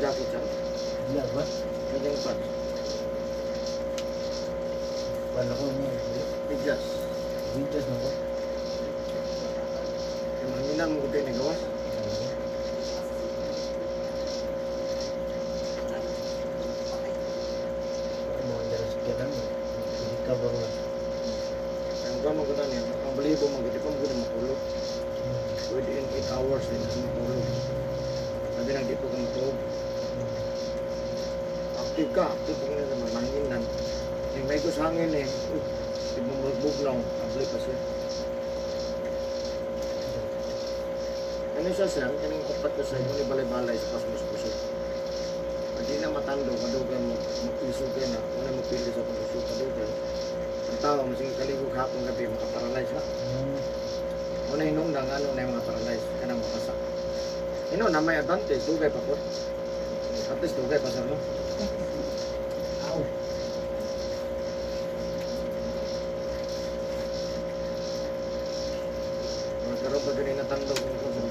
Jacket siya. Iya ba? Kanyang pants. Wala ko niya. Medyas. Videos na ko. Yung hanginan mo ko kayo nagawas. Mo ang daras ka lang. Hindi ka ba nga? Ang gama ko na niya, ang balibo mo, di pa mo gud matulog. Within 8 hours din ka matulog. Sabi na, di pa ka matulog. Active ka, active pa ka na naman, manginginan. Yung may hangin eh, uy, di mo magbugnaw, abli pa siya. Ano siya, sir, kaning upat ka sa ni balay-balay sa pasmus-pusok. Pag di na matando, kadugay mo, mag-isog ka na, wala mo pili sa pag-usog, kadugay. Ang tao, masige kaligog hapon gabi, makaparalyze na. Una hinong na ano na yung mga paralyze, kanang mapasa. Ino na may advantage, dugay pa po. At least dugay pa sa no. Aw. Mga karon pa gani natandog ko sa.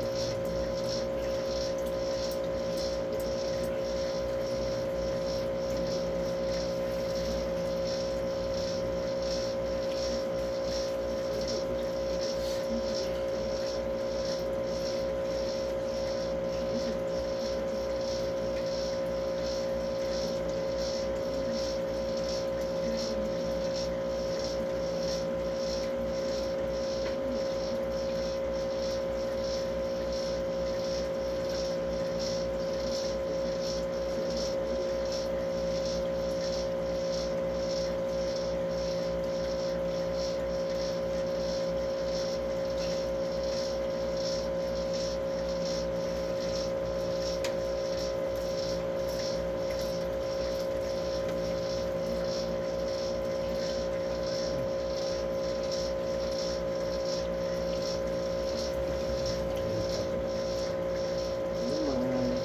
Ano mga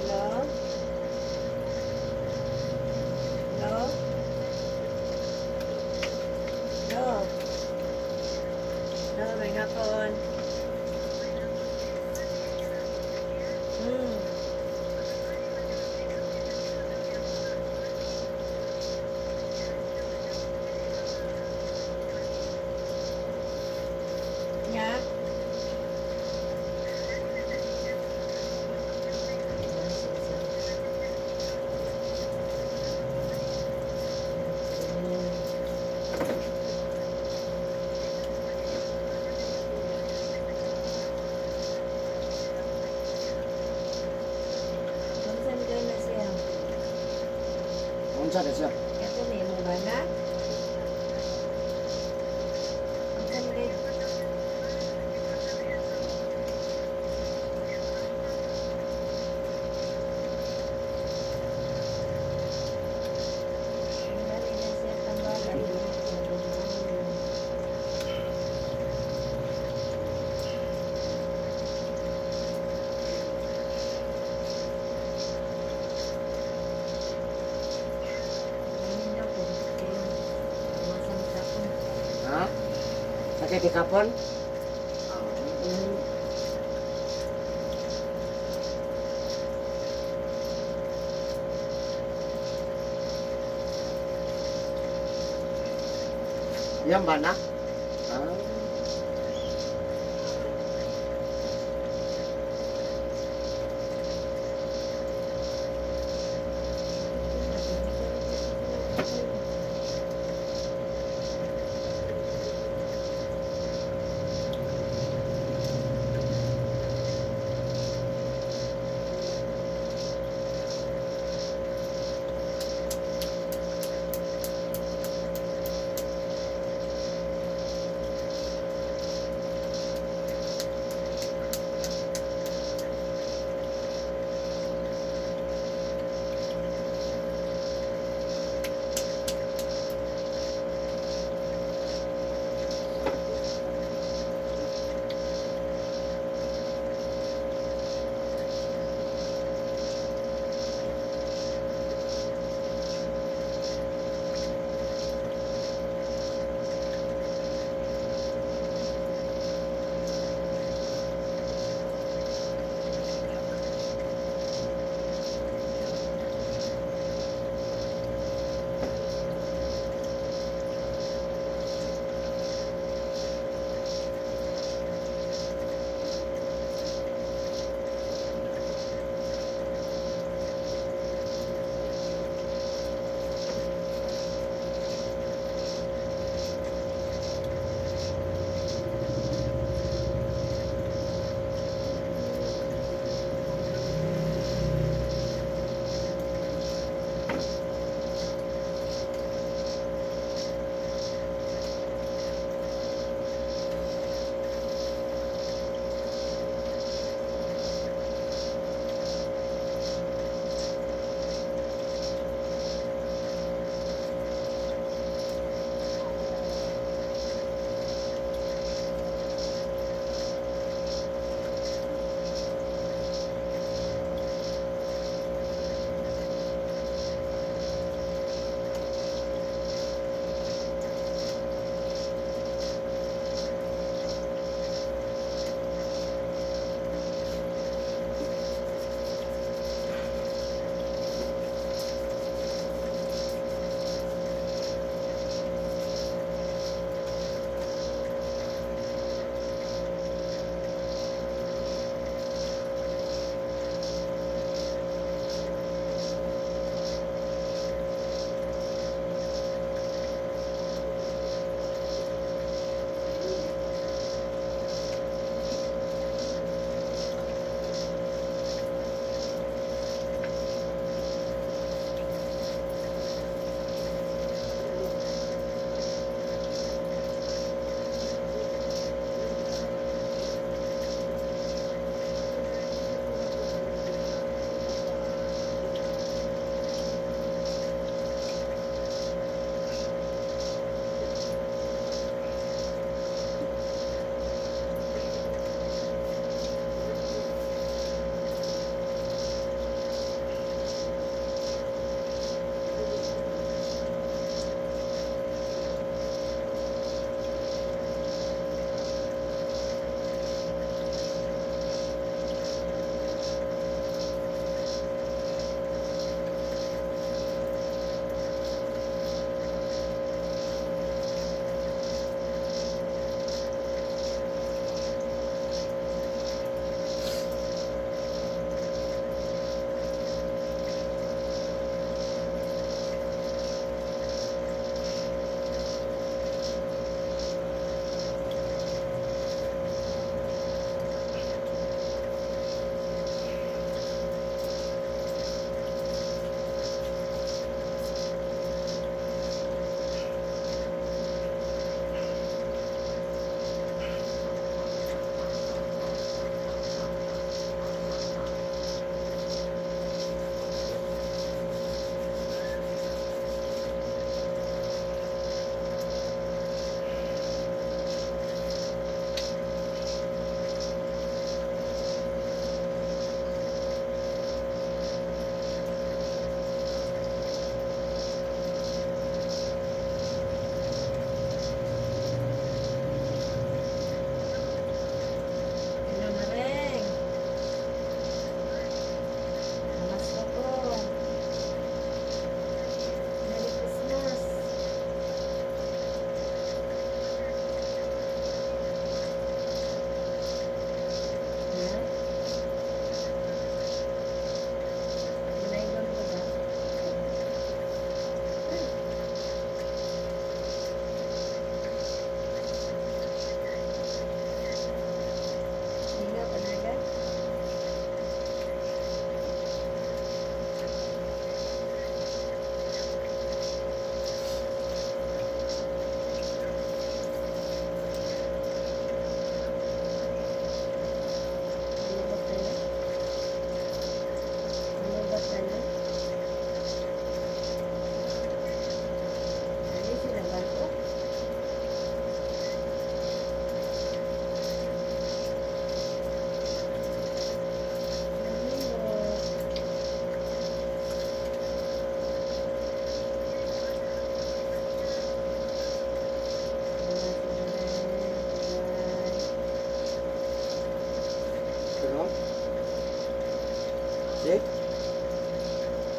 Hello? Hello? Hello? Hello, may hapon. Yeah? Unsa ni kayo na siya? Unsa na siya? Ito ni imong bana? Unsa ni kayo? Wala ni na siya tambalan. Ganyan daw po. Kayo. Masang tapon. Ha? Sakit ikapon? Yan ba na? Ah.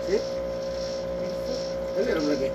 Si? Beso. Dali ra lagi.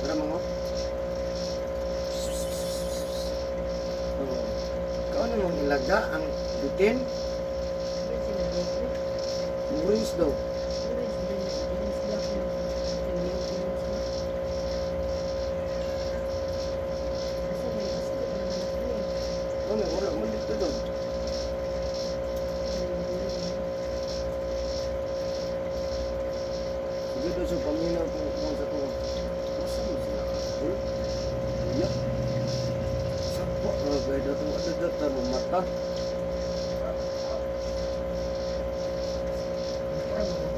Tara mga. Oh. Kaon mong ilaga ang bitin, Orange sila dito. orange daw. Orange din. Orange black na. Orange na. Asa may asa ba naman ako eh. Ano, wala man dito daw. Sige daw sa paminaw kung sa tuwa. Masa mo sila kapul? Iya. Sakpo, gaya daw tuwa daw daw mata. Ano?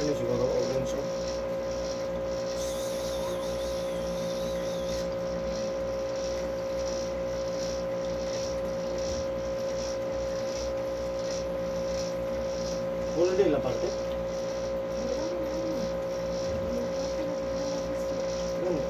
Ano siguro organs oh. Whole day la parte. Wala man ano. Yung parte na pagdala gusto. Gani.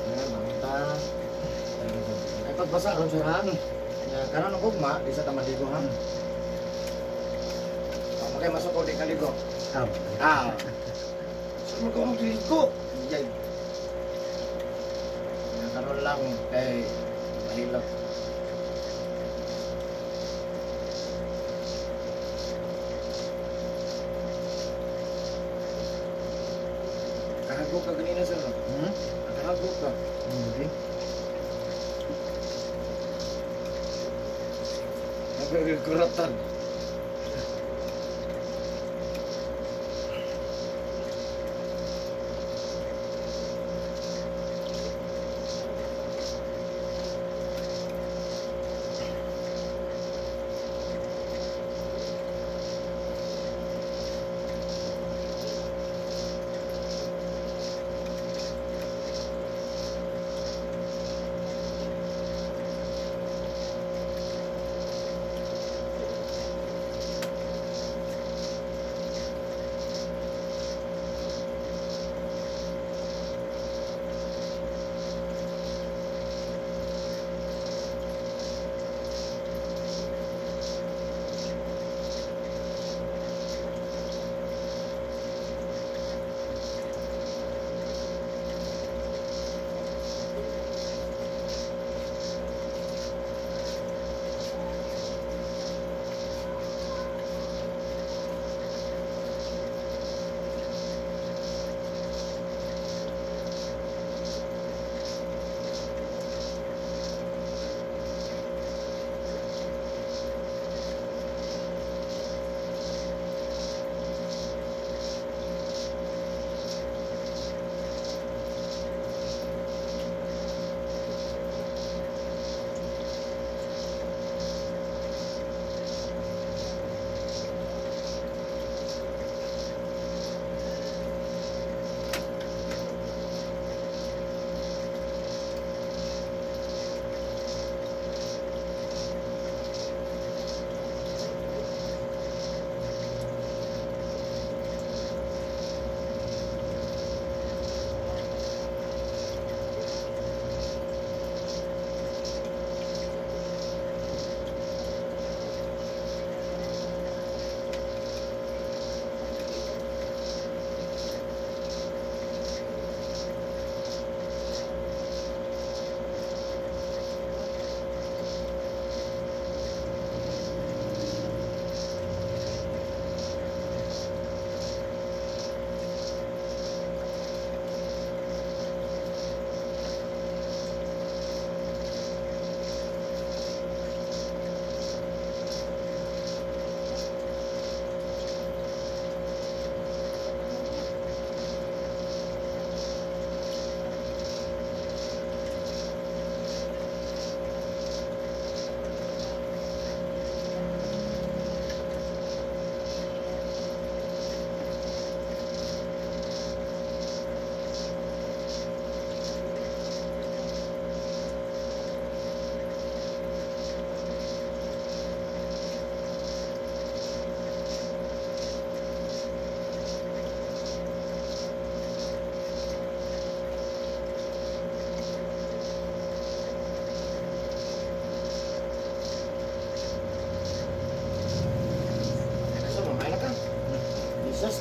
Ayan, mangta. Ay pagbasa ron sir ha. Ya, karon ang gugma, di sa tamaligo ha. Oh, makay masuk ko di kaligo. Ah. Ah. Sa mo ko ligo. Yay. Ya, karon lang kay mahilot. Kahagok ka ganina sir, no? Hmm? Kahagok ka. Hindi. Nagkakuratan.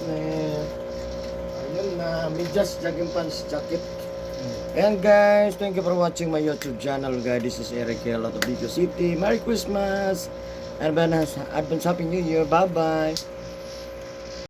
sir. Ayun na, medyas, jogging pants, jacket. Ayan guys, thank you for watching my YouTube channel, guys. This is Eric Hello of Baguio City. Merry Christmas! Advance, advance Happy New Year. Bye-bye.